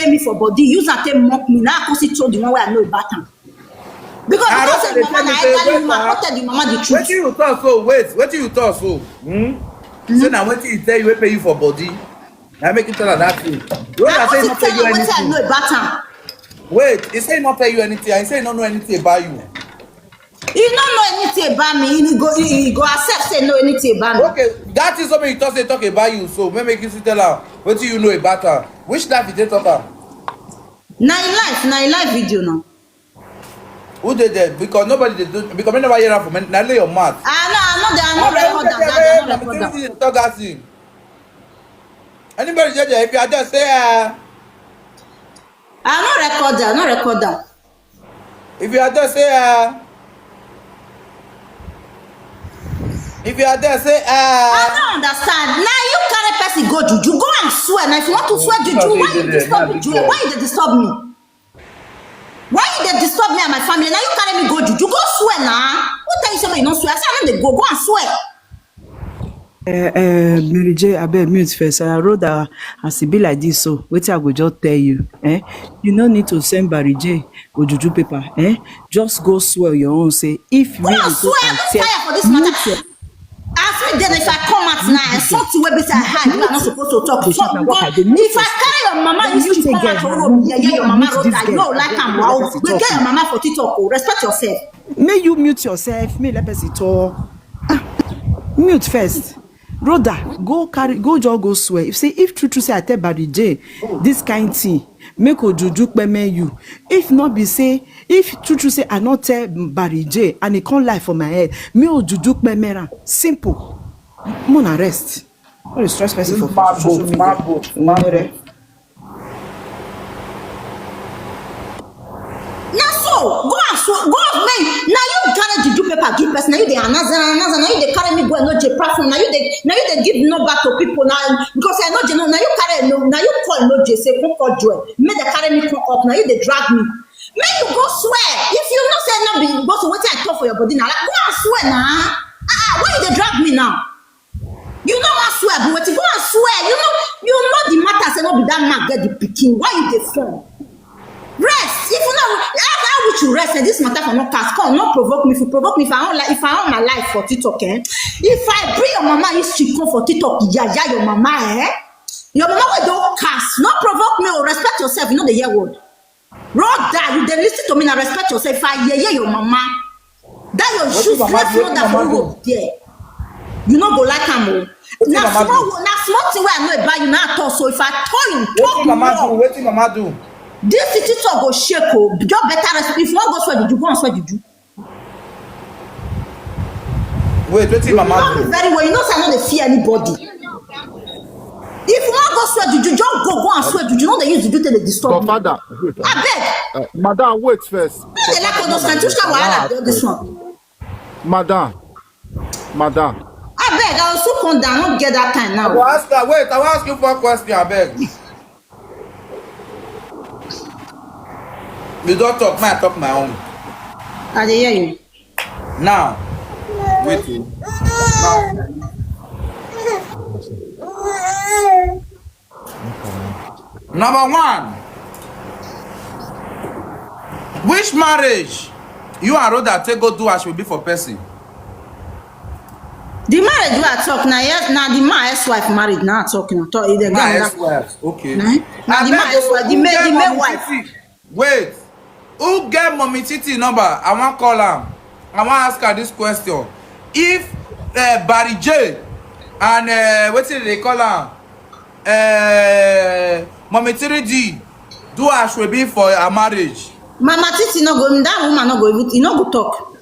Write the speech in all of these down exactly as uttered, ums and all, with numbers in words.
me for body, use am take mock me. Now I come see told the one where I know about am. Because I don't say mama na elderly woman, I tell the mama the truth. Wetin you talk so? Wait, wetin you talk so? Hmm? Say na wetin he tell you wey pay you for body. Na make you tell her that thing. Roda say he no tell you anything. Wetin I know about am? Wait, he say he no tell you anything. He say he no know anything about you. He no know anything about me. He go, he, he go accept say no anything about me. Okay, that is something he talk say talk about you. So make make you still tell her wetin you know about her. Which life he dey talk am? Na in life, na in life video now. Who dey there? Because nobody dey do, because me never hear am from any, na only your mouth. I no, I no dey, I no record am, Daddy, I no record am. Talk that thing. Anybody dey there? If you are there, say ah. I no record am, I no record am. If you are there, say ah. If you are there, say ah. I don't understand. Now you carry person go juju, go and swear. Now if you want to swear juju, why you disturb me? Why you dey disturb me? Why you dey disturb me and my family? Now you carry me go juju, go swear now. Who tell you something you no swear? I say I no dey go, go and swear. Eh, eh, Mary J, abeg mute first. I wrote that as e be like this, so wetin I go just tell you. Eh? You no need to send Barry J ojuju paper. Eh? Just go swear your own. Say if you go really and swear, I no tell fire for this matter. As me then if I come out now, eh, something wey be say I hide, you are not supposed to talk. If I carry your mama history come out for road, yeah, yeah, your mama wrote that. You no like am, wow. We get your mama for TikTok. Oh, respect yourself. May you mute yourself. Me let person talk. Ah, mute first. Brother, go carry, go just go swear. If say, if true true say I tell Barry J this kind thing, make ojuju peme you. If not be say, if true true say I not tell Barry J and e come lie for my head, me ojuju peme am. Simple. Mona rest. No dey stress person for social media. Na so go and so go and make na you carry juju paper give person, na you dey announce am, announce am, na you dey carry me go and no dey platform, na you dey na you dey give number to people na because I no dey know, na you carry no na you call no dey say come call Joel, make dem carry me come up, na you dey drag me, make you go swear if you know say no be go so wetin I talk for your body na like go and swear na ah ah why you dey drag me now. You no wan swear but wetin go and swear you know you know the matter say no be that man get the pikin why you dey form rest if you no how how which you rest eh this matter for no cast come no provoke me if you provoke me if I wan like if I wan my life for tiktok eh if I bring your mama history come for tiktok yaya your mama eh your mama wey don cast no provoke me o respect yourself you no dey hear word. Brother, you dey listen to me now, respect yourself. If I yeye your mama, that your shoes left no that for you there. You no go like am o. Na small wo- na small thing wey I know about you na talk so if I tell you talk Wetin mama do? More. Wetin mama do? This city talk go shake o. Just better rest. If you wan go swear juju, go and swear juju. Wait, wetin mama do? You know me very well. You know say I no dey fear anybody. If you wan go swear juju, just go go and swear juju. No dey use juju take dey disturb me. Godfather, abeg. Uh, madam, wait first. No dey like all those kind. Which kind wahala be all this one? Madam, madam. Abeg, I will soon come down. I no get that time now. I will ask her. Wait, I will ask you one question. Abeg. You don talk, make I talk my own. I dey hear you. Now, wait o. Number one, which marriage you and Rhoda take go do as we be for person? The marriage wey I talk na yes na the man ex-wife marriage na I talk na talk e dey get another. My ex-wife, okay. Na the man ex-wife, the main the main wife. Wait, who get Mommy Titi number? I wan call am. I wan ask her this question. If uh, Barry J and uh, wetin dey call am, uh, Mommy three D do as we be for her marriage. Mama Titi no go, that woman no go even, e no go talk.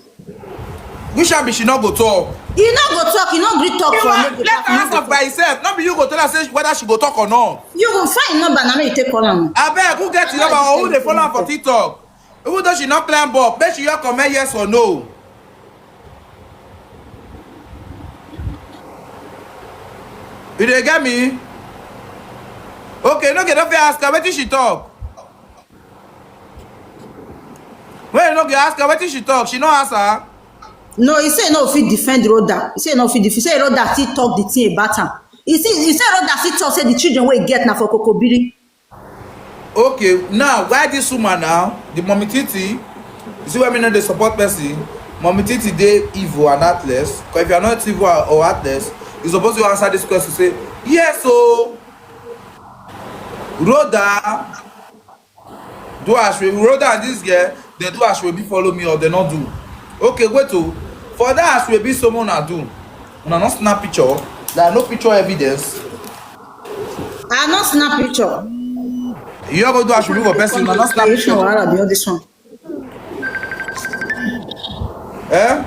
Which one be she no go talk? E no go talk, e no gree talk for me. Let her ask am by herself. No be you go tell her say whether she go talk or not. You go find number na me you take call am. Abeg, who get the number or who dey follow am for TikTok? Even though she no climb up, make she hear comment yes or no. You dey get me? Okay, no get no fit ask her wetin she talk. When you no get ask her wetin she talk, she no answer. No, he say no fit defend Rhoda. He say no fit defend. He say Rhoda still talk the thing about am. He say he say Rhoda still talk say the children wey he get na for Kokobiri. Okay, now why this woman now, the Mommy Titi? You see why me no dey support person? Mommy Titi dey evil and heartless. 'Cause if you are not evil or heartless, you suppose to answer this question. Say yes, so Rhoda do as we Rhoda and this girl, they do as we be follow me or they not do. Okay, wait, oh, for that as we be someone I do. Una no snap picture. There are no picture evidence. I no snap picture. You go do as we be for person. Una no snap picture. Wahala be all this one. Eh?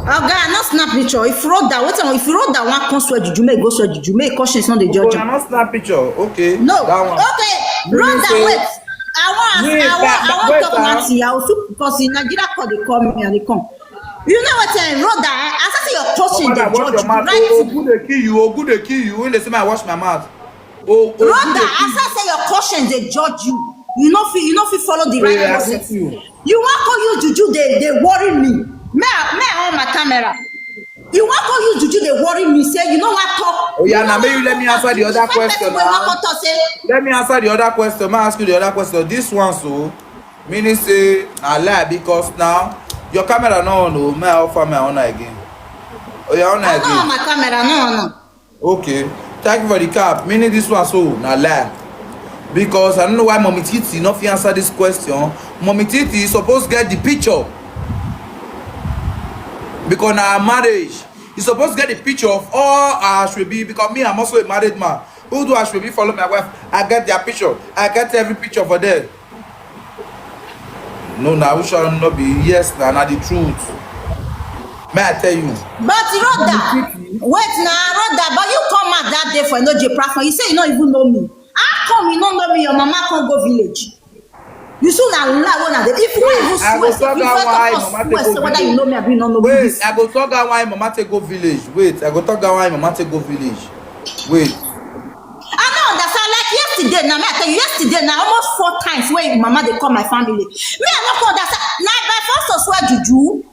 Oga, I no snap picture. If Rhoda, wait, if Rhoda wan come swear juju, make go swear juju. Make conscience no dey judge Una am. No snap picture. Okay. No. That one. Okay, Rhoda, say- wait. I wan, Wait, I wan, I but- wan wait, talk ah. Nothing. I will soon, because in Nigeria call dey call me and they come. You know what, eh, Rhoda? Eh, as I say your cousin Mama, dey wash judge your you, mouth. right? Oh, oh, good dey kill you. Oh, good dey kill you. When they say, "My wash my mouth." Oh, oh, Rhoda, good dey kill as I say your conscience dey judge you. You no fit, you no fit follow the right Yeah, I process. see you. You wan come use juju dey dey worry me. Me, I- me I on my camera. You wan come use juju dey worry me. Say you no wan talk. Oh, yeah, You now no make wan you let me talk. Answer the You other respect question people wey now. Wan come talk say Let me answer the other question. May I ask you the other question? This one, so meaning say I lie because now your camera no on. Oh, may I offer my own again? Oh, your own I no on again. My camera, no, no. Okay. Thank you for the cap. Meaning this one, so na lie. Because I don't know why Mommy Titi no fit answer this question. Mommy Titi is supposed to get the picture. Because na her marriage, you supposed to get the picture of all her ashwebi. Because me, I'm also a married man. Who do ashwebi follow my wife? I get their picture. I get every picture for there. No, na which one no be yes, na na the truth. May I tell you? But Rhoda, wait na Rhoda, but you come out that day for Enoje platform. You say you no even know me. How come you no know me? Your mama come go village. You soon na lie when I dey. If you no even I go swear, talk if you that first why of all mama swear, take say go whether you village. Know me, abi you no know me. Wait, This I go talk that why mama take go village. Wait, I go talk that why mama take go village. Wait. I no understand. Like yesterday, now me I tell you, yesterday now almost four times when mama dey call my family. Me I no come understand. Now by force to swear juju.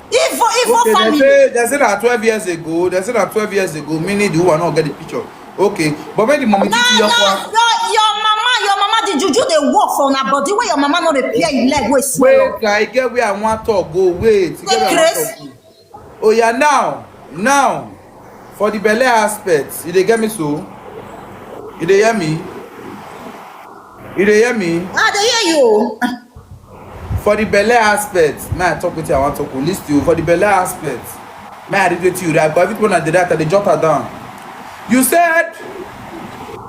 Evil, evil Okay, they family. say they say that twelve years ago. They say that twelve years ago. Meaning the woman not get the picture. Okay, but when the Mommy No, Titi no, your one. your, your mama, your mama, the juju dey work for una body. Wey your mama no repair im leg wey swell up. Wait, I get where I want to go. Wait, you get where I Take want to go. Oh yeah, now, now, for the belle aspect, you dey get me so? You dey hear me? You dey hear me? Ah, dey hear you. For the belle aspect, may I talk with you? I want to talk. Listen to you. For the belle aspect, may I read it to you? Right? But everything I did that, I dey jot her down. You said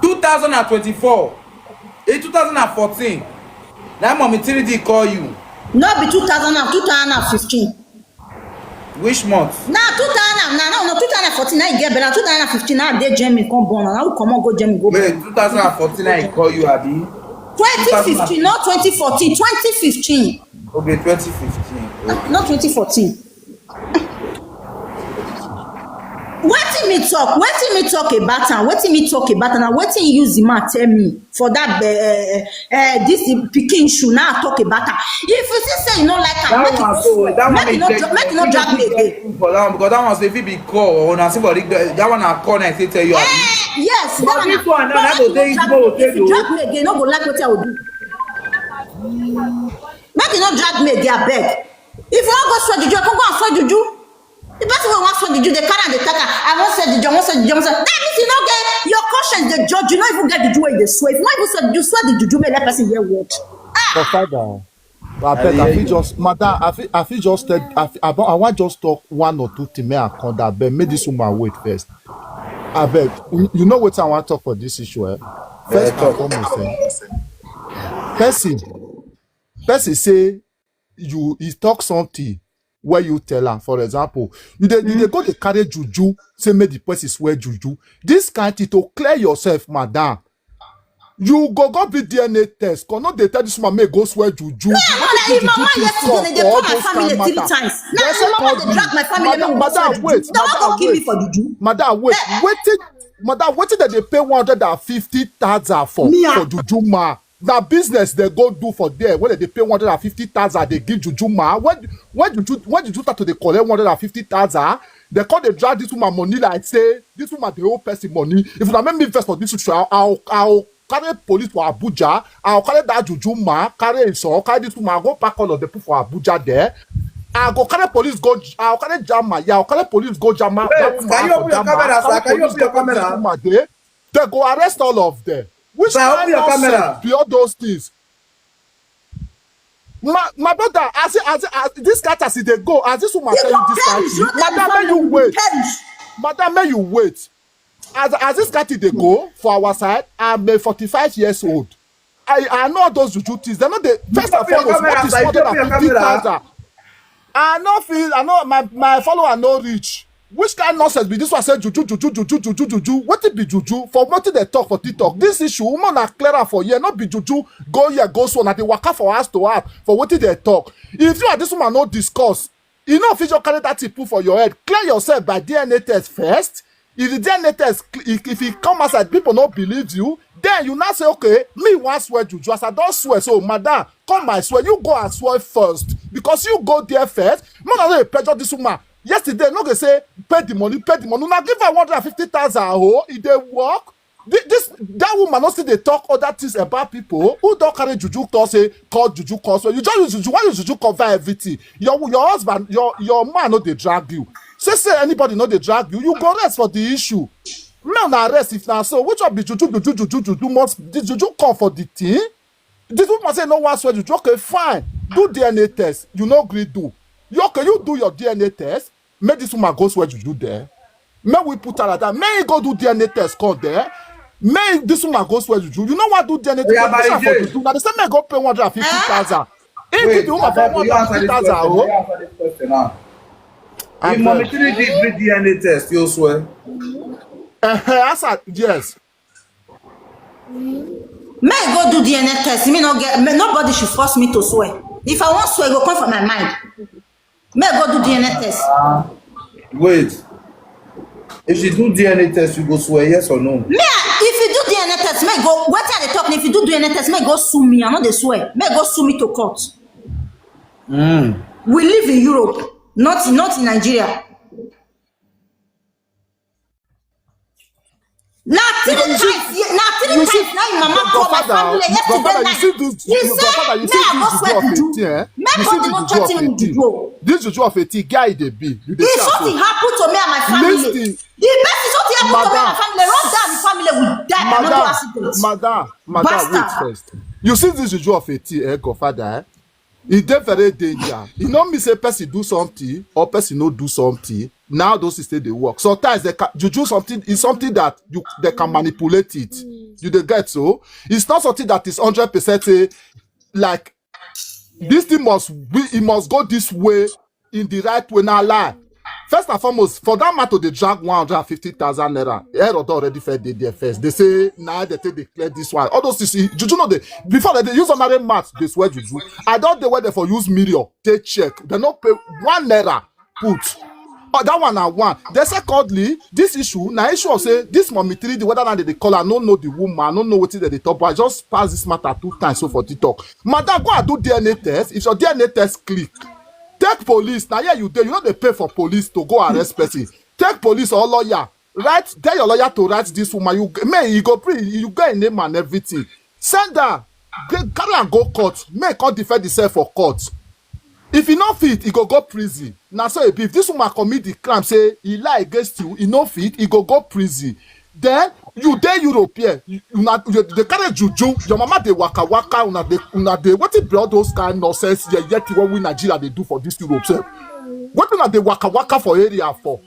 two thousand and twenty-four, in two thousand and fourteen, that Mommy three D call you. No be two thousand and two thousand and fifteen. Which month? Na two thousand and, na, no, no, two thousand and fourteen, na you get belle, two thousand and fifteen, na I dey Germany come born, na who comot go Germany go born. Wait, two thousand and fourteen I call you, abi? Twenty fifteen, not twenty fourteen, twenty fifteen. Okay, twenty fifteen. Okay. Not twenty fourteen. Wetin me talk? Wetin me talk about am? Wetin me talk about am? Na wetin you use the man tell me for that uh, uh, this pikin shoe? Now I talk about am. If you see say you no like am, That make one, you so swear. that one Make you is no get- dra- make you you no no drag me fit again. get proof for that one, because that one say if it be call or na somebody that one I call and say tell you. Abi? Eh, yes, But that this na- one now, but that make go you no dey drag go me. If you dey drag me again, no go like wetin I go do. Make you no drag me again, abeg. If you wan go swear juju, come go and swear juju. The person wey wan swear juju, dey carry am dey talk am. I wan swear juju, I wan swear juju, I wan swear. That means you no get your conscience dey judge. You no even get juju wey you dey swear. If you wan even swear juju, swear the juju, make that person hear word. For father, I beg, I fit just, madam, I fit, I fit just tell, I fit, I, don- I wan just talk one or two things, make I come that, but make this woman wait first. I beg, you, you know wetin I wan talk for this issue, eh? First Eh, and foremost, eh? Person, person say you, he talk something where you tell am. For example, you dey, you dey go dey carry juju, say make the person swear juju. This kind thing to clear yourself, madam. You go go be D N A test. Come no dey tell this woman make go swear juju. Mother, if mama yesterday dey call my family three times. Now if mama dey drag my family, make go swear juju. They wan go kill me for juju. Madam, wait, wetin, madam, wetin dem dey pay one hundred and fifty thousand for, for juju ma? Na business dem go do for there, wey dem dey pay one hundred and fifty thousand, dey give juju ma. When, when juju, when juju start to dey collect one hundred and fifty thousand, dem come dey drag this woman money like say this woman dey owe person money. If una make me vex for this issue, I, I, I, carry police for Abuja. I go carry that juju man, carry his son, carry this woman, go pack all of them put for Abuja there. I go carry police go, I go carry jam man, yeah, I go carry police go jam man, that woman for jam man, carry police go put this woman there. They go arrest all of them. Which kind nonsense be all those things? My, my brother, as, as, as this cat as e dey go, as this woman tell you this kind thing, madam, may you wait. Madam, may you wait. As, as this cat dey go for our side, I'm a forty-five years old. I, I know those juju things. They know the first and foremost, what is two hundred fifty thousand? I no feel, I know my, my follower no reach. Which kind nonsense be this one? Say juju, juju, juju, juju, juju. Wetin be juju? For wetin they talk for TikTok? This issue, woman na clear am for here. No be juju. Go here, go so. Na dey waka for house to house for wetin they talk. If you and this woman no discuss, you no fit just carry that thing put for your head. Clear yourself by D N A test first. If the D N A test, if, if e come outside, people no believe you, then you now say, "Okay, me wan swear juju. As I don swear, so madam, come my swear. You go and swear first, because you go there first." Make una no dey pressure this woman. Yesterday, no go say pay the money, pay the money. Una give her one hundred and fifty thousand, oh, e dey work. Thi-, this, that woman no still dey talk other things about people who don carry juju talk, say, "Call juju, call swear." You just use juju. Why use juju cover everything? Your, your husband, your, your man no dey drag you. Say, say anybody no dey drag you. You go rest for the issue. Make una rest if na so. Which one be juju, juju, juju, juju? Must the juju come for the thing? This woman say no wan swear juju. Okay, fine. Do D N A test. You no gree do. You, okay, you do your D N A test. Make this woman go swear juju there. Make we put her like that. Make he go do D N A test come there. Make this woman go swear juju. You no wan do D N A test. Push her for juju. Now they say make go pay one hundred and fifty thousand. He give the woman for one hundred and fifty thousand. Oh, if Mommy Three did the D N A test, you swear? Uh, answer yes. Make go do D N A test. Me no get. Me, nobody should force me to swear. If I wan swear, e go come from my mind. Make go do D N A test. Wait. If she do D N A test, you go swear yes or no? Me, if you do D N A test, make go. Wetin I dey talk? If you do D N A test, make go sue me. I no dey swear. Make go sue me to court. Mm. We live in Europe, not, not in Nigeria. Na three times, na three times na him mama call my family yesterday night. He say make I go swear juju. Make God no threaten me with juju. This juju of a thing, guy dey be. If something happen to me and my family, the person, something happen to me and my family, run down the family, we die. I no do accident. Madam, madam, wait first. You see this juju of a thing, eh, godfather, eh? E dey very danger. E no mean say person do something or person no do something. Now those things still dey work. Sometimes they can, juju something is something that you, they can manipulate it. You dey get? So it's not something that is hundred percent say, like, this thing must be, it must go this way in the right way. Na lie. First and foremost, for that man to dey drag one hundred and fifty thousand naira, Herod don already first dey there first. They say, "Nah, they take dey clear this one." All those things, juju no dey. Before they dey use ordinary mat dey swear juju. I don dey where they for use mirror take check. They no pay one naira put. Oh, that one na one. Then secondly, this issue na issue of say this Mommy Three D, whether na they dey call her, no know the woman, no know wetin they dey talk, but I just pass this matter two times so for TikTok. Madam, go and do D N A test. If your D N A test click, take police. Na here you dey. You no dey pay for police to go arrest person. Take police or lawyer. Write, tell your lawyer to write this woman. You g-, may you go pre-, you get a name and everything. Send her. G-, carry am go court. Make come defend himself for court. If he no fit, he go go prison. Na so e be. If this woman commit the crime, say he lie against you, he no fit, he go go prison. Then you dey Europe here, you, una, you dey carry juju, your mama dey waka waka, una dey, una dey, wetin be all those kind nonsense yeye thing wey we Nigeria dey do for this Europe sef? Wetin una dey waka waka for area for?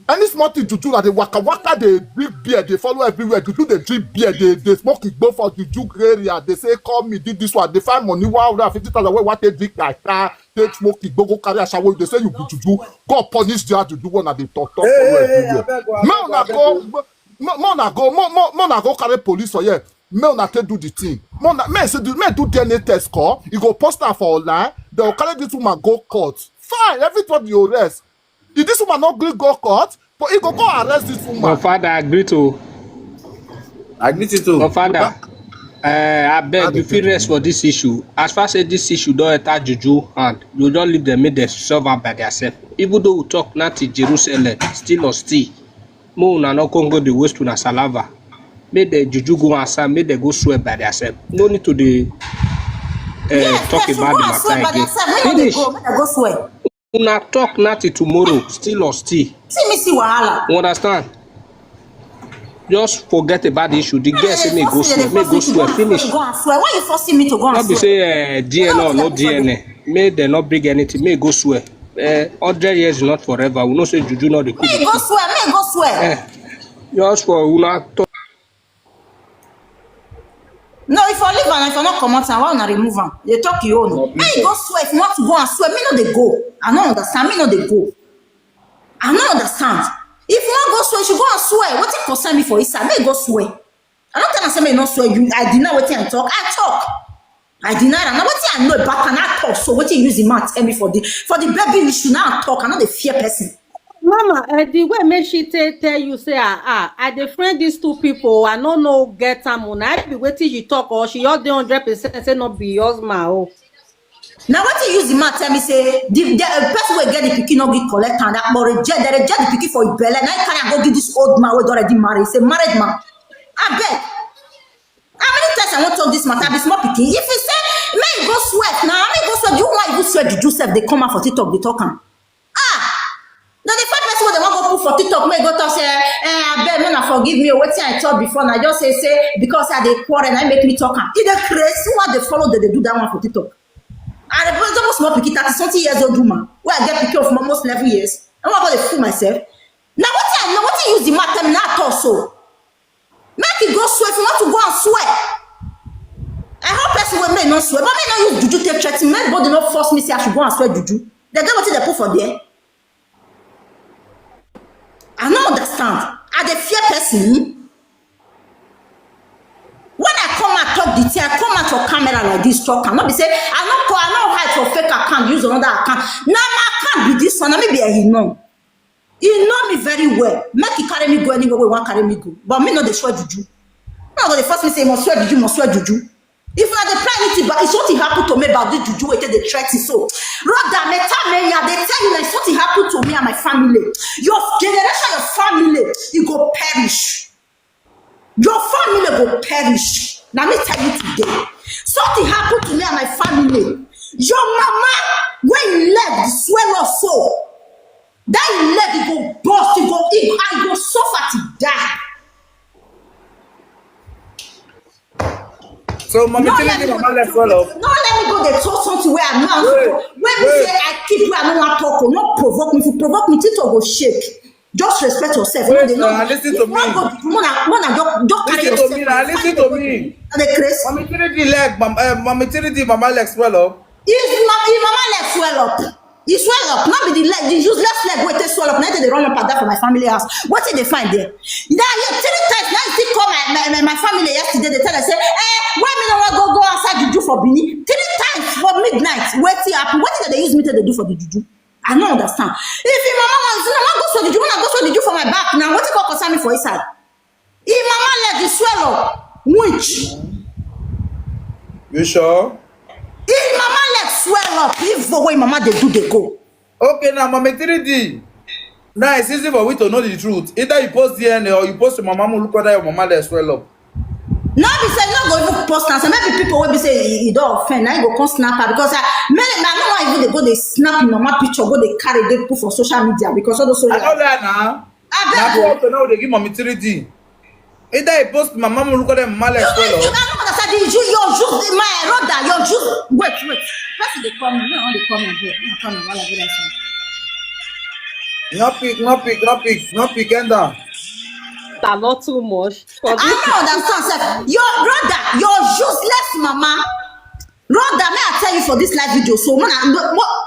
Any small thing juju, una dey waka waka, dey drink beer, dey follow everywhere. Juju dey drink beer, dey, dey smoke igbo for juju area. Dey say, "Call me, do this one." Dey find money, one hundred and fifty thousand wey wan take drink kaka, take smoke igbo, go carry ashawo. Dey say you be juju. God punish their juju wey una dey talk talk follow everywhere. Make una go, make una go, make una go carry police for here. Make una take do the thing. Make una, make say do, make do D N A test. Call, you go post am for online. They go carry this woman go court. Fine, everybody go rest. If this woman no gree go court, but he go go arrest this woman. My father agree to. Agree to. My father, uh, I beg you, fit rest for this issue. As far as say this issue don enter juju hand, you don leave them, make them solve am by themselves. Even though we talk now till Jerusalem, still or still, make una no come go dey waste una salava. Make the juju go outside, make dem go swear by themselves. No need to dey uh, talk about the matter again. Finish. Una talk now till tomorrow, still or still. See me see wahala. You understand? Just forget about the issue. The girl say make go swear, make go swear, finish. Go and swear. Why you forcing me to go and swear? Not be say uh, D N A or no D N A. Make dem not bring anything. Make go swear. Uh, hundred years is not forever. We know say juju not the good. Make go swear. Make go swear. Uh, just for una talk. No, if I leave and if I not come out, why una remove am? They talk you own. Make you go swear if you want to go and swear. Me no dey go. I no understand. Me no dey go. I no understand. If you want go swear, you should go and swear. What it concern me for inside? Make you go swear. I don't tell am say make you no swear. You, I deny wetin I talk. I talk. I deny am. Now wetin I know about am, I talk. So wetin you use the mouth tell me for the for the baby issue? Now I talk. I no dey fear person. Mama, uh, the way make she take tell you say ah ah, I dey friend these two people. I no know get am o. Na be wetin she talk or she just dey hundred percent say no be husband o. Now wetin you use the mouth tell me say the, the uh, person wey get the pikin no gree collect am, that boy reject, they reject the pikin for his belle. Now he carry am go give this old man wey don already marry. He's a married man. Abeg. How many times I wan talk this matter? Be small pikin. If you say make you go swear now, make you go swear. You wan even swear juju sef dey come out for TikTok dey talk am. Ah, na the first person wey dem wan go put for TikTok make go talk say, eh, abeg, make una forgive me o, wetin I talk before na just say say because I dey quarrel na make me talk am. E dey craze. Who wan dey follow dem dey do that one for TikTok? I dey suppose small pikin, thirty something years old woman wey I get pikin of almost eleven years. I wan go dey fool myself. Na wetin I know, wetin use the mouth tell me na I talk so. Make e go swear if you want to go and swear. I hope person wey make no swear, but make no use juju take threaten me. Make body no force me say I should go and swear juju. They get wetin they put for there. I no understand. I dey fear person. When I come out talk the thing, I come out for camera like this talk am. No be say I no call, I no hide for fake account, use another account. Na my account be this one. Na me be a no. He know me very well. Make he carry me go anywhere wey he wan carry me go. But me no dey swear juju. No go dey force me say you must swear juju, must swear juju. If una dey plan anything, but if something happen to me about this juju wey take dey threaten so, brother, me tell me, I dey tell you, like something happen to me and my family. Your generation, your family, e go perish. Your family go perish. Na me tell you today. Something happen to me and my family. Your mama, when you leg swell up so, that your leg e go burst, e go, e, I go suffer to die. So, mommy, no, tell me the mama leg swell up. No, let me go dey talk something wey I know. Wait, wey be wait. Say I keep wey I no wan talk o. No provoke me. If you provoke me, TikTok go shake. Just respect yourself. Wait, no, dey no. Uh, listen to me. Go, mona, mona, don't, don't carry yourself. Listen to me now. Listen to me. Are they crazy? Mommy, three D leg, mom, uh, mommy, three D mama leg swell up. His ma-, his mama leg swell up. He swell up. Not be the leg, the useless leg wey take swell up. Now they run up and down for my family house. What did they find there? Now you three times. Now you still call my, my, my, my family yesterday. They tell us say, eh, why me no wan go go outside juju for Benin? Three times for midnight. What thing happen? What did they use me to do for the juju? I no understand. If your mama wants, you know, go so did you wanna go so did you for my back now? What you call concern me for inside? If mama leg is swell up, which? You sure? If mama leg swell up, if the way mama they do they go. Okay, now mommy three D. Now it's easy for we to know the truth. Either you post D N A or you post to mama, look whether your mama leg swell up. No be say no go even post am. So maybe people will be say e, e don offend. Now you go come snap her because I, me, I no wan even dey go dey snap im mama picture, go dey carry dey put for social media because all those social. I know that now. Abeg. Na go up to now dey give mommy three D. Either he post my mama look at them mama like swell up. You don't understand the you your juice my brother your juice. Wait, wait. Person dey call me. No, dey call me here. No, call me while I do that thing. No pick, no pick, no pick, no pick, end down. That not too much. I don't understand. Sir. Your brother, your useless mama. Brother, may I tell you for this live video. So when I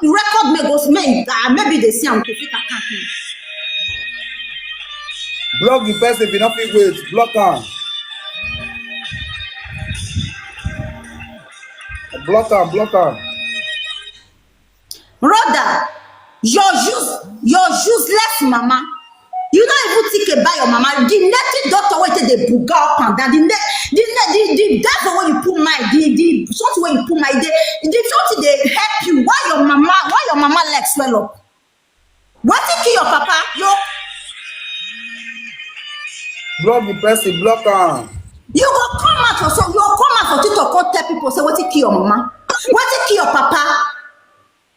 record me goes me, uh, maybe they see I'm to fit attack me. Block the person if you don't feel wait. Block her. Block her, block her. Brother, your use your useless mama. You no even think about your mama. The native doctor wey take dey buga up and down. The ne- the ne- the the devil wey you put mind, the the something wey you put mind, the the something dey help you. Why your mama? Why your mama leg swell up? Wetin kill your papa? Your Block the person, block am. You go come out for so you go come out for TikTok come tell people say wetin kill your mama, wetin kill your papa.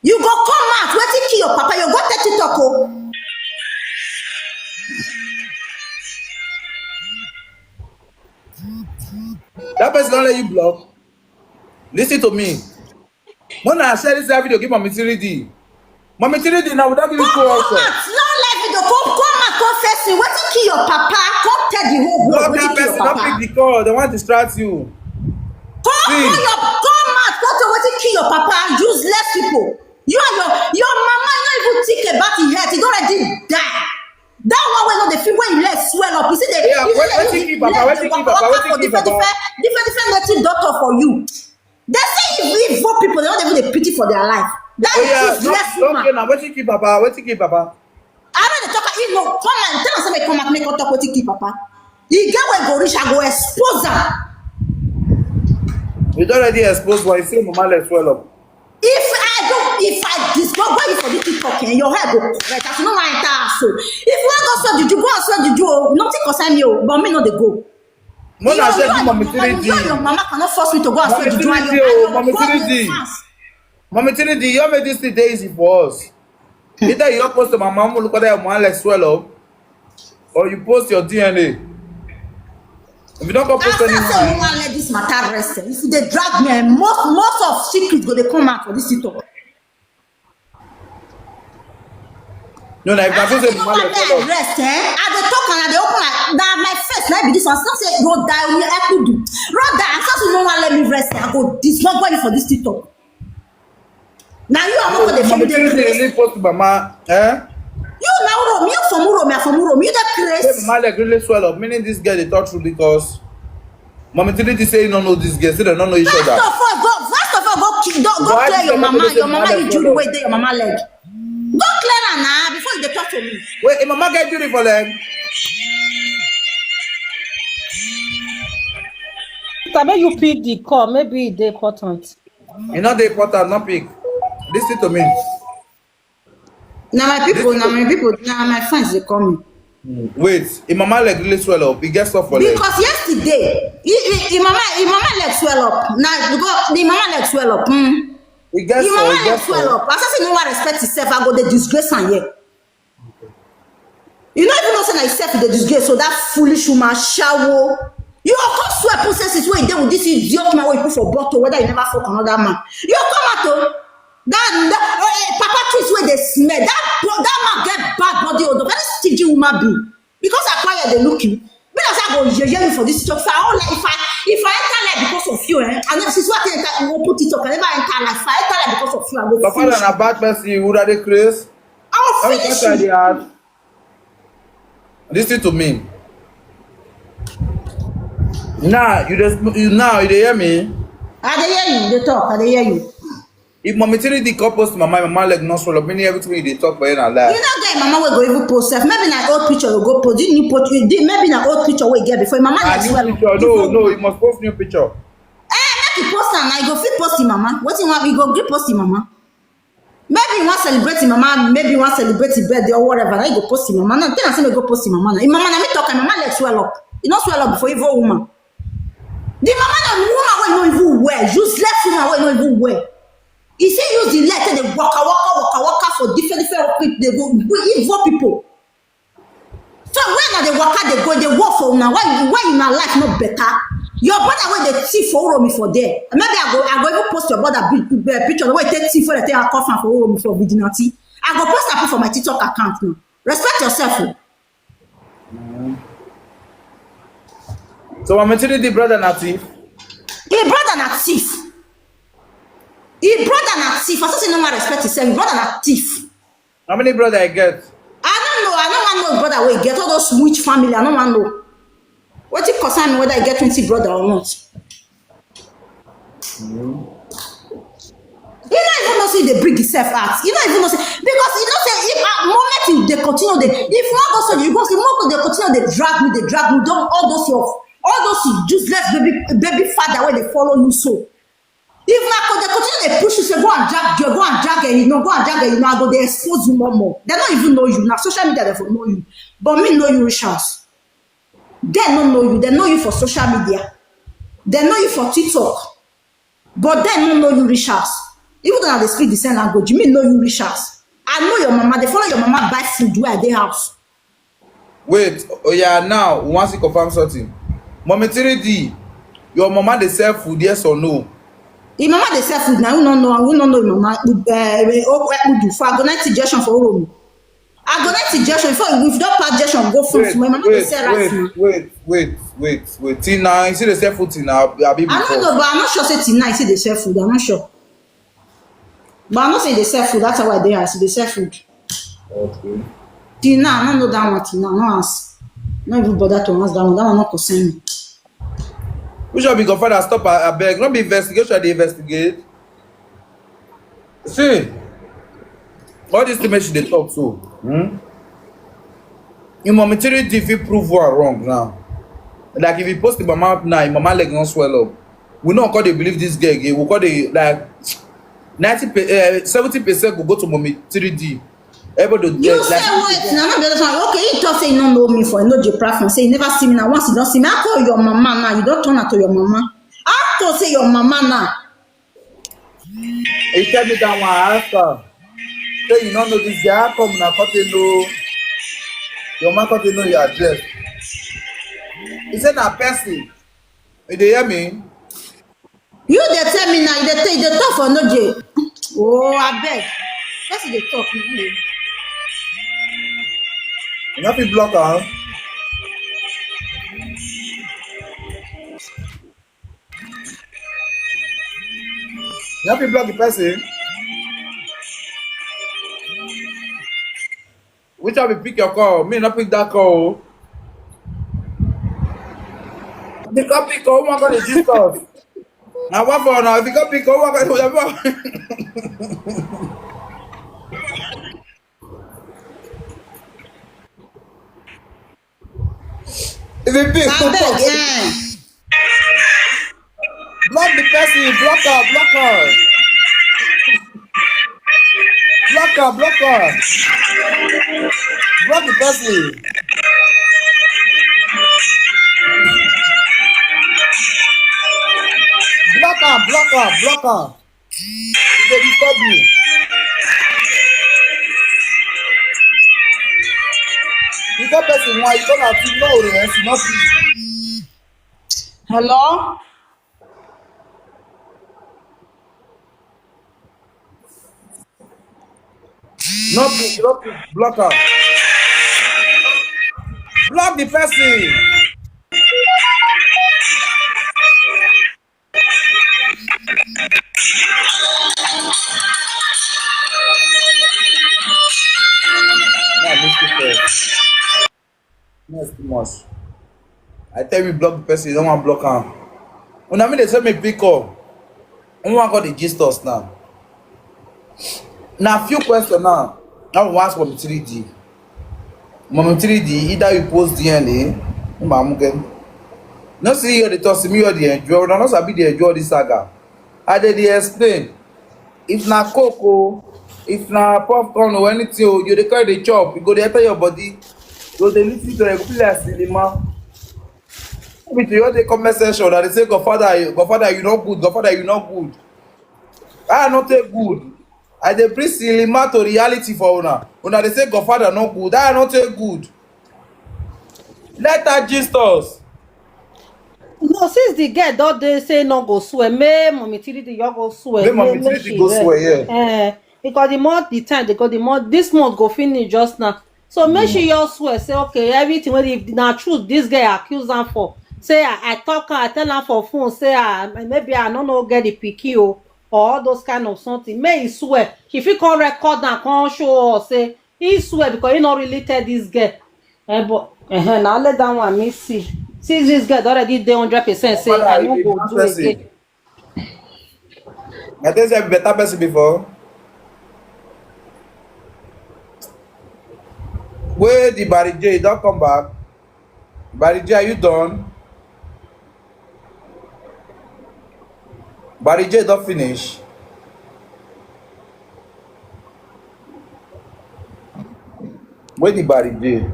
You go come out wetin kill your papa. You go tell TikTok o. That person don't let you block. Listen to me. When I share this live video, give Mommy three D. Mommy three D now, without giving Come call come also. Out, no live video. Come come out, come face me. Wetin kill your papa? Come tell the whole world Block wetin that kill your person, don't papa. Pick the call. They want to distract you. Come See. Come your come out, come tell wetin kill your papa. Useless people. You and your your mama no even think about him health. He don already die. That one wey no dey feel when him leg swell up. You see the Yeah, you see wait- the wetin you kill papa, leg wetin dey kill waka papa, waka wetin for kill different papa? Different different different native doctor for you. They say if evil people they no dey even dey pity for their life. That Oh is yeah, useless don't woman. Okay now. Wetin kill papa? Wetin kill papa? I no dey talk. If no come and tell am say make come out make come talk wetin kill papa. E get where go reach, I go expose am. You don already expose why you say mama leg swell up. If I do, if I discover you for this TikTok, eh, your head go correct. As you no wan enter house so. If you wan go swear juju, go and swear juju o. Nothing concern me o, but me no dey go. When You I and said you and Mommy your mama, three D. you and your mama cannot force me to go and swear Mommy juju. And three D your o, and Mommy your three D. Fans. Mommy three D, you make this thing dey easy for us. Either you post to my mama, look at that mama leg swell up, or you post your D N A. If you don't go post After say you anyone, wan let this matter rest, eh, if you dey drag me, eh, most most of secret go dey come out for this TikTok. No, na if na After so say say you mama wan leg let swell me up. Rest, eh, I dey talk and I dey open my na my face na be this one. Say no die only I could do. Rather, after say you no wan let me rest, eh, I go dismember you for this TikTok. Now you are not going to feel Mommy the three D craze. Really post to mama, eh? You now room, you from room, you from room, you the Say craze. mama leg really swell up, meaning this girl dey talk true because Mommy three D say you don't know this girl, say they don't know each First other. Of all, go first of all, go ki- go, go Why clear you your say mama, Mommy your mama leg injury swell up? Wey dey your mama leg. Go clear am now before you dey talk to me. Wait, if mama get injury for leg, Sabi you pick the call, maybe e dey important. e no dey important, no pick. Listen to me. Na my people, na my people, na my friends dey call me. Wait, if mama leg really swell up, e get stuff for leg. Because yesterday, he, he, he mama, he mama leg swell up. Na because the mama leg swell up. Mm. E get The stuff, mama e leg get swell stuff. Up. As I say, no one respect himself. I go dey disgrace am here. You no even know say na yourself you dey disgrace. So that foolish woman, shawo. You go come swear put senses wey you dey with this idiot man wey you put for bottle, whether you never fuck another man. You go come out o. That, that eh, papa twist wey dey smell. That bo- that man get bad body odor. Very stingy woman be. Because I quiet dey look you. Me na say I go yeye you for this TikTok. If I don't like, if I if I enter life because of you, eh? I never since what I enter you go put TikTok. I never enter life. If I enter life because of you, I go Papa finish. Na bad person, you would have craze. I will How you finish try you. the heart? Listen to me. Now you just you now you dey hear me. I dey hear you. Dey talk. I dey hear you. If Mommy three D come post mama, mama leg no swell up, meaning everything you dey talk for here na You lie. No get mama wey go even post sef. Maybe na old picture you go post. Did you post? You did maybe na old picture wey you get before. Mama Ah, like new swell. Picture. No, no, you must post new picture. Eh, make you post am. Na you go fit post him mama. Wetin you want? You go gree post him mama. Maybe you wan celebrate him mama. Maybe you wan celebrate him birthday or whatever. Na you go post him mama. Na tell am say make you go post him mama. Na him mama na me talk. Him mama leg swell up. E no swell up before, evil woman. The mama na woman wey no even well. Useless woman wey no even well. E still use the leg take dey waka waka waka waka for different different people dey go evil people. So when una dey waka dey go dey work for una, why why una life no better? Your brother wey dey thief for Uromi for there, maybe I go I go even post your brother big uh, picture wey take thief wey dey take cough am for Uromi for vigilante. I go post am put for my TikTok account now. Respect yourself o. So Mommy three D brother na thief. Him brother na thief. Him brother na thief. I say no one respect himself. Him brother na thief. How many brother I get? I don't know. I don't want no brother wey get all those rich family. I don't want know. Wetin concern me whether I get twenty brother or not? You no even know say they bring yourself out. You no even know say because you know say if at moment you dey continue dey if you wan go so you go say make dey continue dey drag me dey drag me don all those your all those useless baby baby father wey dey follow you so. If na go dey continue dey push you say go and drag girl go and drag girl you know go and drag girl you know I go dey expose you more more. Dem no even know you na social media dem for know you but me know you reach house. Dem no know you, dem know you for social media, dem know you for TikTok, but dem no know you reach house. Even though na dey speak the same language, me know you reach house. I know your mama, dey follow your mama buy food wey I dey house. Wait, oh yeah, now we wan still confirm something. Mommy three D, your mama dey sell food, yes or no? Im mama dey sell food na, who no know am, who no know im mama? Uh, Okpebudu for Agonite junction for Uromi. Agonite junction, before if you don pass junction go front, Wait, my mama dey wait, sell rice na. wait, wait, wait, wait, wait. Till now, you see dey sell food till now, abi I no before? Know, but I no sure say till now e still dey sell food. I no sure. But I know say e dey sell food. That's why I dey house, e dey sell food. Okay. Till now, I no know that one till now. No ask. No even bother to ask that one. That one no concern me. Which one be godfather? Stop, I, I beg. No be investigation, I dey investigate. See, all this thing wey she dey talk so. Hmm? Im mommy three D fit prove one wrong now. Like if you post the mama now, im mama leg don swell up. We no come dey believe this girl again. We come dey like ninety, uh, seventy percent go go to mommy three D. Everybody You dey say like, wait, na no be other one. Okay, you talk say you no know me for no J platform. Say you never see me now. Once you don see me, I call your mama now. You don turn am to your mama. I to say your mama now. he tell me that one. I ask her, say you no know this girl. How come una come dey know? Your mama come dey know your address. He say na person. You dey hear me? You dey tell me now. You dey tell, you dey talk for no J. Oh, I beg. Person dey talk. You dey You no fit block am. You no fit block the person. Which one be pick your call? Me no pick that call. If you come pick call, who wan come dey gist us? Na what for now? If you come pick call, who wan come dey If you pick, I come beg. talk. Eh. Block the person, block her, block her. Block her, block her. Block the person. Block her, block her, block her. E dey disturb me. You get person why you come out, you know, eh, you no fit. Hello? No pick, no pick, block am. Block the person. Nah, make it fair. That's too much. I tell you, block the person, you don't want block am. Una me dey send me pick up. Who wan call the gist us now? Na few questions now. Now we ask Mommy three D. Mommy three D, either you post D N A, Mama Mugen. No see you the talk, see me you the enjoy. Una no sabi the enjoy this saga. I dey dey explain. If na coke o, if na popcorn or anything o, you dey carry dey chop, you go dey enter your body, you go dey listen to, you go be like cinema. With your the comment section that they say, "Godfather, you- Godfather, you no good, Godfather, you no good." I no take good. I dey bring cinema to reality for una. Una dey say, "Godfather no good." I no take good. Let her gist us. No, since the girl don dey say no go swear, make Mommy three D you go swear. Make Mommy three D go swear, yeah. Eh, because the more the time they go, the more this month go finish just now. So make she just swear, say, okay, everything when if na truth, this girl accuse am for. Say I, I talk am, I tell am for phone, say I, maybe I no know get the pikin o, or all those kind of something. Make he swear. She fit come record and come show us, say he swear because he no really tell this girl. Eh, but eh, now let that one me see. Since this girl already dey hundred percent, say Father, I you no be go bad do person. Again. I think say be better person before. Where the Barry J don come back? Barry J, are you done? Barry J don finish. Where the Barry J?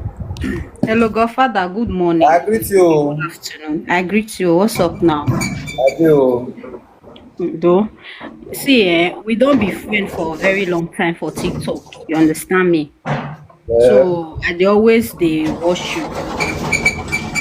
Hello, Godfather. Good morning. I greet you. Good afternoon. I greet you. What's up now? I do. Though, see, eh, we don't be friends for a very long time for TikTok. You understand me? Yeah. So I dey always dey watch you.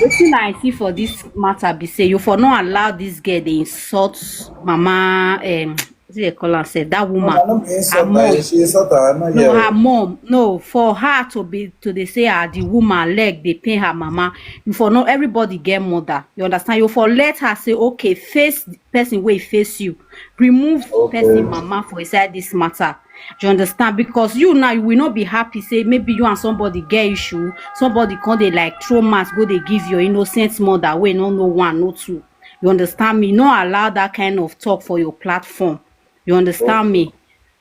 Wetin I see for this matter be say you for not allow this girl dey insult mama. Um, wetin they call herself? That woman. No, I no be insult her. She insult her. I no hear her. Her mom. No, for her to be to dey say ah the woman leg dey pain her mama. You for know everybody get mother. You understand? You for let her say okay, face person wey face you, remove person mama for inside this matter. You understand? Because you now you will not be happy. Say maybe you and somebody get issue, somebody come dey like throw mask go dey give your innocent mother wey no know one, no two. You understand me? No allow that kind of talk for your platform. You understand me?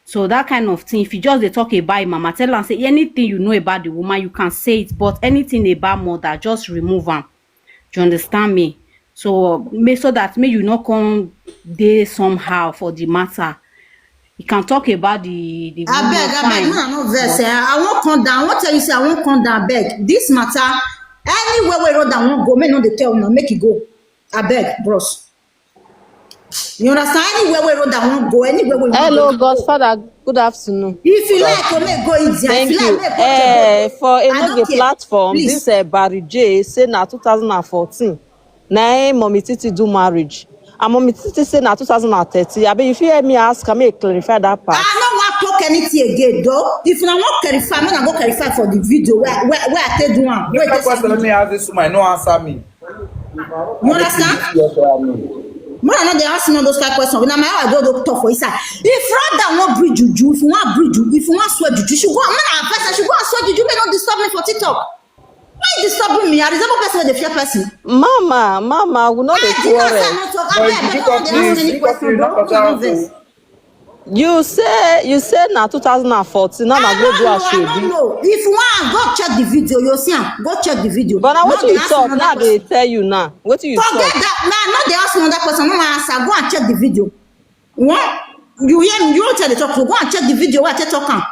So that kind of thing, if you just dey talk about mama, tell am say anything you know about the woman, you can say it, but anything about mother, just remove am. You understand me? So make so that make you not come dey somehow for the matter. You can talk about the the woman. Abeg, abeg, fine. Make I no vex. Eh? I won't come down. I won't tell you say I won't come down. Abeg, this matter, anywhere we road I won't go, make no dey tell una make e go. Abeg, bros. You understand? Anywhere we road I won't go, anywhere we Hello, go. Godfather. Good afternoon. If you like, come and go easy. Thank you. Eh, for Enoge platform, this uh, Barry J say na two thousand and fourteen. Na him Mommy Titi do marriage. And Mommy Titi say na two thousand and thirteen. I mean, if you hear me ask, can me clarify that part? I don't want to talk anything again, though. If you want clarify, I'm gonna go clarify for the video where where, where I tell you one. Wait, let me ask this woman. No answer me. You understand? Man, I know they ask me those kind of questions. Now my I go to talk for inside. If rather won't breed juju, if you want breed juju, if you want swear juju, you should go. Man, I person should go and swear juju. May not disturb me for TikTok. Why you disturbing me? I resemble person with a fear person. Mama, mama, we not dey quarrel. But if you talk, please, you talk, you not quarrel. You say you say na two thousand and fourteen. Now na go do as you be. No, if you want, go check the video. You see am. Go check the video. But now what you talk? Now they tell you now. What you talk? Forget that. Now, now they ask another question. No answer. Go and check the video. What? You hear me? You don't tell the talk. Go and check the video. What I talk am.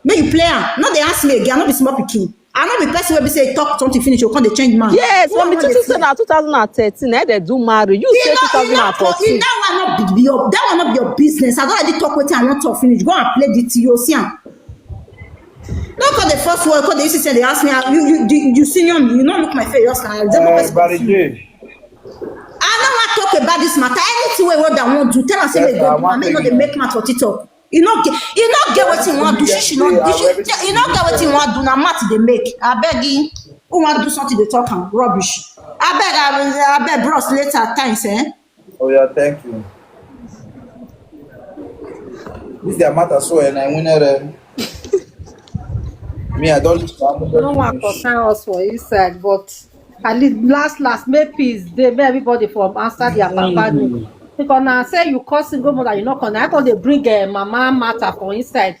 Make you play am. No, they ask me again. I no be small pikin. I no be person wey be say talk something finish, you come dey change mind. Yes, when me too say na two thousand and thirteen, eh, they do marry. You say two thousand and fourteen. That one not be your, that one not be your business. I don't already talk wetin I want to finish. Go and play the T O C am. No call the first one, call the U C C, they ask me, ah, you, you, you, you senior me, you not look my face, just like, I don't want to talk about this matter. Anything we want that won't do, tell us say they go do, and make no dey make matter for TikTok. You no get, you no get what you want do. She, she not, she, you no get what you want do. Now matter they make. I beg you. Who want do something they talk am rubbish. I beg, I, I beg, bros. Later times, eh? Oh yeah, thank you. This their matter so and I win it. Me, I don't. No one concern us for inside, but at least last last make peace dey, make everybody from answer their papa name. Because now say you call single mother, you no call. Now I call they bring uh, mama matter for inside.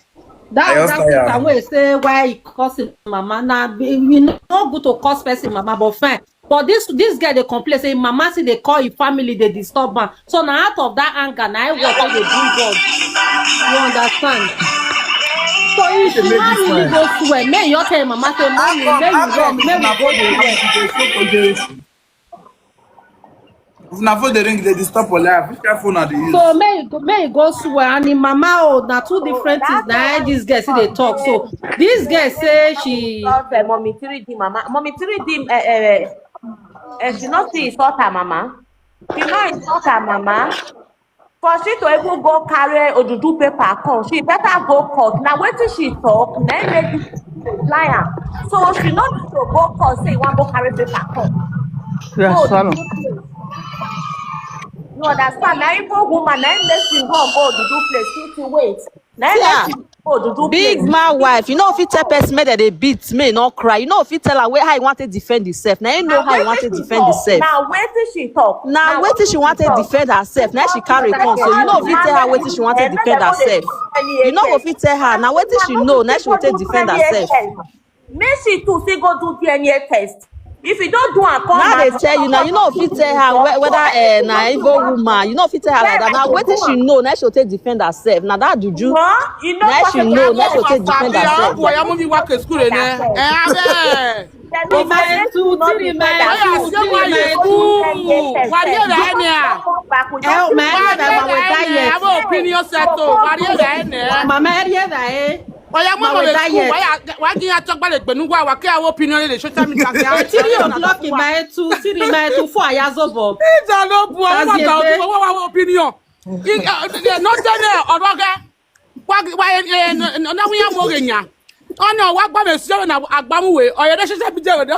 That that thing wey say why you call single mama. Now we no good to call person mama, but fine. But this this girl dey complain say mama see dey call him family dey disturb am. So na out of that anger na him work wey dey bring God. You understand? So if she now really go swear, make you tell mama say mommy, make you rest, make we go dey rest. If na phone dey ring, they disturb for life. Which kind phone are they use? So make you go, make you go swear and him mama oh na two different things. Na this girl see dey talk. So this girl say she. Mommy three D mama, mommy three D. Uh, uh, uh, she not see insult her mama. She not insult her mama. For she to even go carry Odudu paper come, she better go court. Now wetin she talk, na im make this reply am. So she no need to go court say you wan go carry paper come. Yes, go Odudu place. You understand? Na even woman, na im make she run go Odudu place. She wait. Na im make she Big man wife, you know if you tell person make that they beat me, not cry. You know if you tell her where how you want to defend yourself. Now you know how you want to defend yourself. Now wait till she talk. Now wait till she want to defend herself. Now she carry come. So you know if you tell her wait till she want to defend herself. You know if you tell her now wait till she know now she want to defend herself. Make she too still go do D N A test. If you don't do am, come now they tell you now. You know if you tell her whether uh, na evil woman. You know if you tell her like that. Now wait till she know. Now she will take defend herself. Now that juju. Now she know. Now she will take defend herself. Boy, I'm moving work at school. Eh, eh, Three mile two, three mile two, three mile two. Wari ebe ene a. Help me, help me, my diet. Abo opinion set o. Wari ebe ene. Mama, eri ebe e. Oya, mama, we die yet. Wa gi ya tọgba le gbenu wa wa ke awo opinion le social media. Three o'clock in my two, three mile two, four ayazobo. Ija lo bu wa wa opinion. No tell me ọ̀rọ̀ gẹ. Wa wa na wi ya mo gẹ nya. Ọ̀nà wa gba me sọ na agbamuwe. Oya de social media do.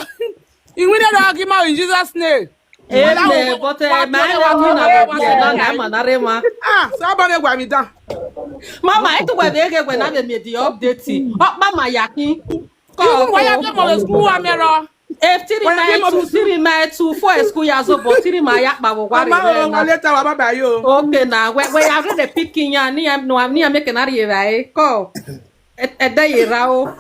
Iwin de do gi ma in Jesus name. Ele, but eh, ma na wa na we na na ma na re ma. Ah, so ba me gwa mi dan. Mama, etu we be ge we na be me di update. O pa ma ya kin. Ko wa ya ke mo school wa me ro. If three mile two, three mile two, four school ya so, but three mile ya pa wo wa re na. Later wa baba yo. Okay na, we we ya re de picking ya ni am no am ni am make na re ra e. Ko. E de ye ra o.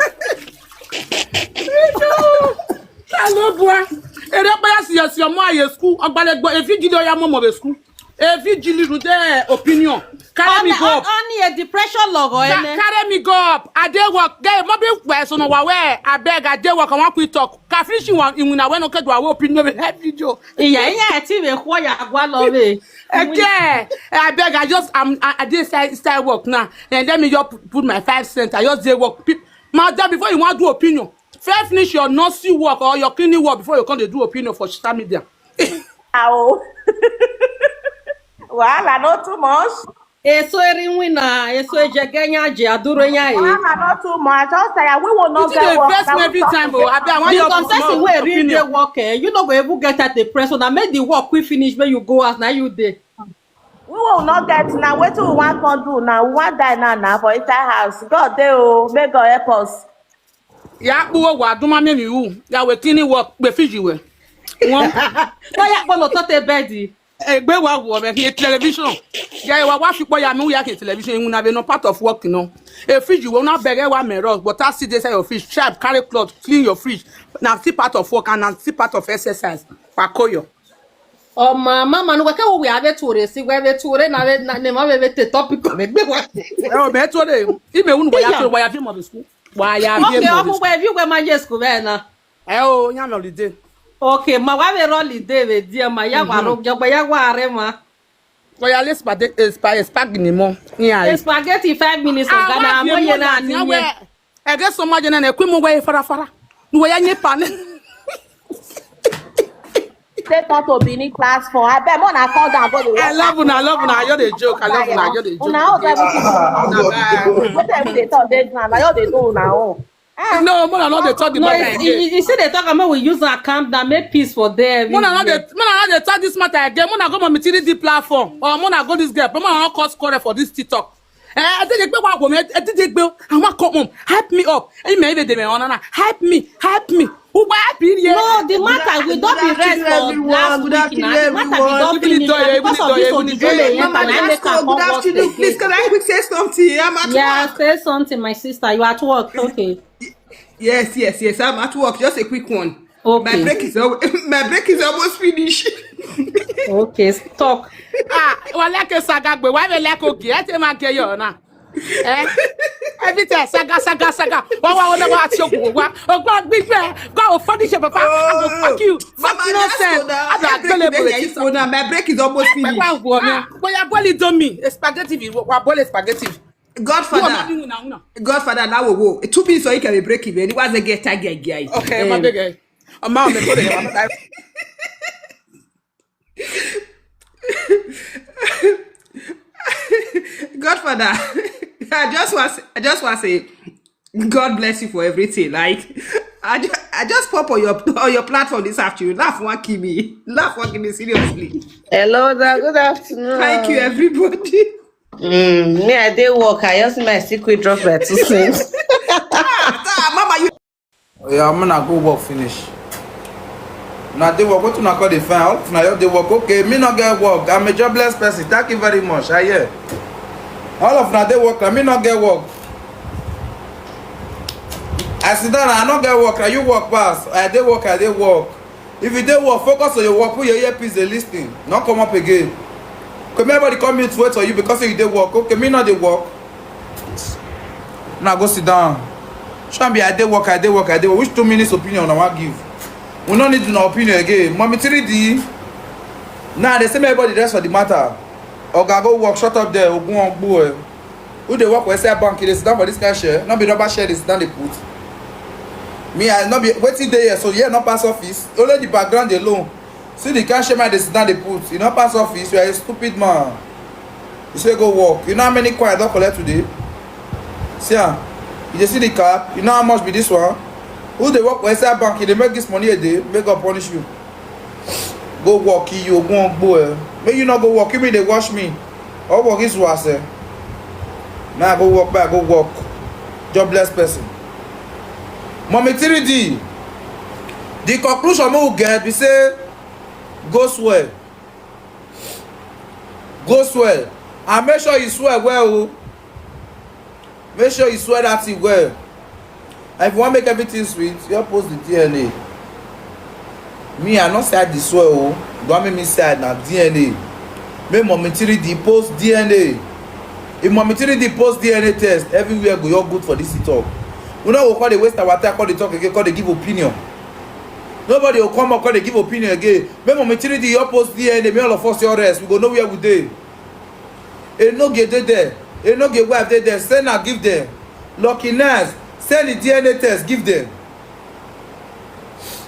Hello boy. Ere pa ya si ya si mo aye school. Agbalegbo e fi gido ya mo mo be school. E fi jili ru de opinion. Carry me go up. Only a depression logo ene. Carry me go up. I dey work. Guy, mo be we so no wa we. Abeg, I dey work. I wan quit talk. Ka finish you one in na we no ke do our opinion be heavy video. Iya iya e ti we ko ya gwa lo we. Okay. Abeg, I just am I, I dey start start work now. And let me just put, put my five cents. I just dey work. Pe- Madam, before you wan do opinion, first finish your nursing work or your cleaning work before you come dey do opinion for social media. Ow. Wahala no too much. Eso eri wina, eso ejege nya je aduro nya e. Wahala no too much. Just say we will not get work. Wetin dey vex me every time o? Abi I wan your person wey read the work eh, you no go even get that depression. Na make the work quick finish, make you go house, na you dey. We will not get now. Wetin we wan come do now? We wan die now now for inside house. God dey o, make God help us. Ya kpuwo wa duma me mi u. Ya we cleaning work be fiji we. Won. Ko ya po lo to te bed. Egbe wa wo me ki television. Ya wa wa fi po ya mi u ya ki television. Iwin na be no part of work no. E fiji we na bere wa me ro, but I see dey say your fridge. Sharp, carry cloth, clean your fridge. Na still part of work and na still part of exercise. Wa koyo. Oh mama, manu we ke wo we ave ture si we ave ture na we na ne ma we we te topic ko me gbe wa. E o be ture. Ime unu wa ya ture wa ya fi mo be school. Wa ya fi mo be school. Okay, o we fi we ma je school be na. E o nya me holiday. Okay, ma wa we ro holiday we die ma ya wa ro jo gbe ya wa re ma. Wa ya le spaghetti eh, spa- eh, spaghetti ni mo. Ni ai. Spaghetti five minutes o ga na mo ye na ni. Ege so ma je na na kwi mo we fara fara. Ni we ya nye pa ne. Take on to Benin platform. I bet more na call down go the I love una, I love una. I just dey joke. I love una. I just dey joke. Una all everything. Wetin we dey talk dey ground. I just dey do una own. Ah. No, more na no dey talk the No, matter you, again. you, you see they talk about we use our calm down, make peace for there. Mona no dey, Mona no dey talk this matter again. Mona go Mama Tiri the platform. Or Mona go this girl. Mona no cause quarrel for this TikTok. Eh, I think they wa go me. I think they go. I want come home. Hype me up. Hey, me even dey me on na. Hype me. Hype me. Who wa hype you here? No, the matter we don be rest for last week now. The matter we don finish because of this Odijele enter na make am come worse again. Please, can I quick say something? I'm at work. Yeah, say something, my sister. You at work. Okay. Yes, yes, yes. I'm at work. Just a quick one. Okay. My break is al- my break is almost finished. Okay, talk. Ah, wa like a saga gbe. Wa me like okay. I take my care you na. Eh? Every time saga saga saga. Wa wa wa wa ti ogun wa. Ogun gbigbe. Go finish your papa. I go fuck you. Fuck nonsense. I go kill you. My break is almost finished. Wa wa mi. Wa ya boli do mi. Spaghetti bi. Wa boli spaghetti. Godfather. Godfather, now wo. Two pins so you can break even. It was a get tag guy. Okay, my big guy. A man me put it. Godfather, I just want, I just want to say, God bless you for everything. Like, I just, I just pop on your on your platform this afternoon. Laugh one kill me, laugh one kill me seriously. Hello, sir. Good afternoon. Thank you, everybody. Mm, me, I dey work. I just see my secret drop by two cents. Ah, Mama, you. Yeah, I'm gonna go work finish. Now they work. What una call the fine? All of una just dey work. Okay, me not get work. I'm a jobless person. Thank you very much. I hear. All of una dey work. I me not get work. I sit down. I not get work. Now you work pass. I dey work. I dey work. If you dey work, focus on your work. Put your earpiece. Dey listen. Not come up again. Come everybody come meet wait for you because you dey work. Okay, me not dey work. Now go sit down. Which one be I dey work, I dey work, I dey work? Which two minutes opinion I wan give? We no need una opinion again. Mommy three D. Now they say make everybody rest for the matter. Oga, go work, shut up there, Ogun Ogbo. Eh. Who dey work for inside bank, dey sit down for this kind share? No be rubber share, dey sit down, dey put. Me, I no be wetin dey here, so here no pass office. Only the background alone. See the kind share man dey sit down, dey put. You no pass office, you are a stupid man. You say go work. You know how many coin I don collect today? See am. You dey see the cap? You know how much be this one? Who dey work for inside bank, you dey make this money a day, make God punish you. Go work, you Ogun Ogbo. Eh. Make you no go work, you mean dey watch me. Or work is worse. Eh. Now I go work, back, go work. Jobless person. Mommy three D. The conclusion we get be say, go swear. Go swear. And make sure you swear well. Oh. Make sure you swear that thing well. And if you wan make everything sweet, you post the D N A. Me, I no say I dey swear. Oh. Don't make me say na D N A. Make Mommy three D post D N A. If Mommy three D post D N A test, everywhere go your good for this talk. We no go come dey waste our time, come dey talk again, come dey give opinion. Nobody will come up, come dey give opinion again. Make Mommy three D your post D N A, make all of us your rest. We go know where we dey. Enoge dey there. Enoge wife dey there. Send her give them. Lucky Nas, send the D N A test give them.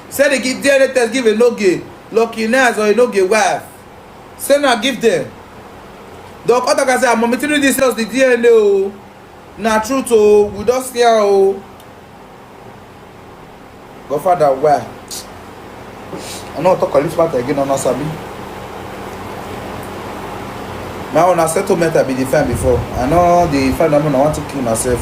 Send the gi- D N A test give Enoge. Lucky Nas or Enoge wife. Send her give them. The other guy say, "I'm Mommy three D sells the D N A. Oh. Na truth. Oh, we don't see her. Oh." Godfather, why? I no talk on this matter again, no, no, Sabi. My own settlement I be the fine before. I know the fine number I want to kill myself.